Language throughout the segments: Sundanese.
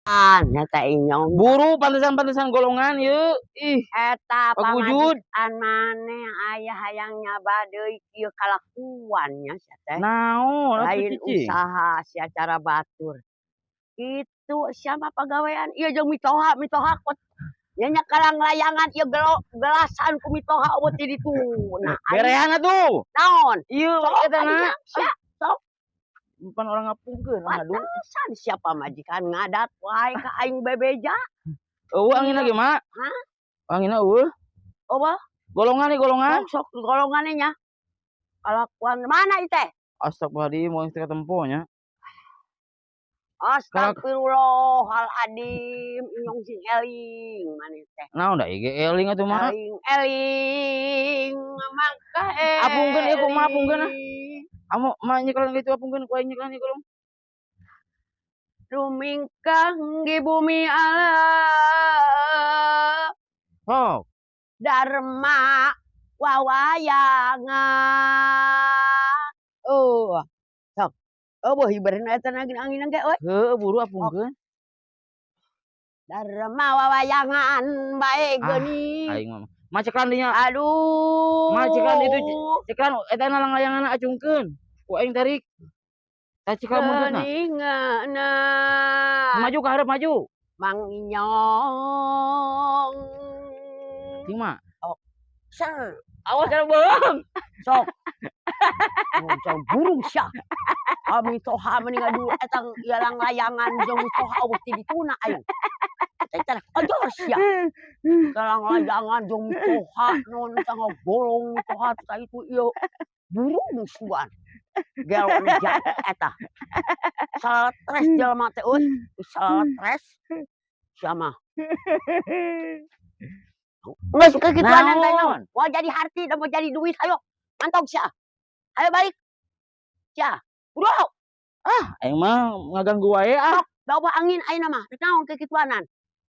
Nyata inyong. Buru, pantesan-pantesan golongan yeuh. Ih, Eta pagujud. Pamajikan maneh aya hayang nyaba deui kieu kalakuannya sia teh. Naon atuh, Lain cicing? Usaha sia cara batur. Kitu sia mah pagawean ieu jeung mitoha, mitoha kot nya nya kalang layangan ieu gelo gelasan ku mitoha euweuh ti ditu. Nah, aing Berehan atuh. Naon? Ieu Sok eta na. Kadinya sia, sok. Pan orang ngapungkeun ngadu. Pantesan sia pamajikan ngadat wae ka aing bebeja. Euweuh angin lagi, Mak. Hah? Anginna euweuh. Euweuh? Golongan nih, golongan. Sok sok golongannya nya. Kalakuan mana ieu teh? Astagfirullahaladzim, mau istri tempo nya. Astagfirullahaladzim, inyong sing eling maneh teh. Naon da ieu eling atuh, Mak? Eling eling mangka Apungkeun ieu kumaha apungkeun ah? Eling. Amo mak nyekelan kitu, apungkeun ku aing nyekelan ieu golong. Rumingkah di bumi alam Sok. Dharma wawayangan. Oh, sok. Oh, boh hibeurna eta angin angin ge euy. Heueuh, buru apungkeun. Dharma wawayangan bae Ah, geuning. aing mah. Mak ceklan dinya. Aduh. Mak ceklan itu, ceklan eta na langlayanganna, acungkeun. Ku aing tarik. Tah, ceklan buntutna. Geuninganna. Maju ka hareup, maju. Mang Inyong. Cing, Mak. Oh. Ser. Awas kana beuheung. Sok. Jang burung sia. Kami toha meni ngadu eta ialang layangan jeung mitoha euweuh ti dituna aing. Eta teh ajar sia. Galang layangan jeung mitoha non eta ngagolong mitoha teh itu ieu. Burung sugan. Gelo nu jati eta. Stres jelema teh euy, stres. Sia mah. Geus kekituan teh. Naon? Mau jadi harti dan mau jadi duit, ayo. Mantog sia. Ayo balik. Sia. Bro, Aing mah ngaganggu wae ah. Bawa angin ayeuna mah. Rek naon kekituanan?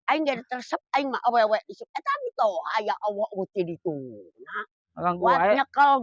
Aing ge resep aing mah awewe isuk eta mitoha ya Allah euweuh ti ditu. Nah, Ngaganggu buat wae. nyekel.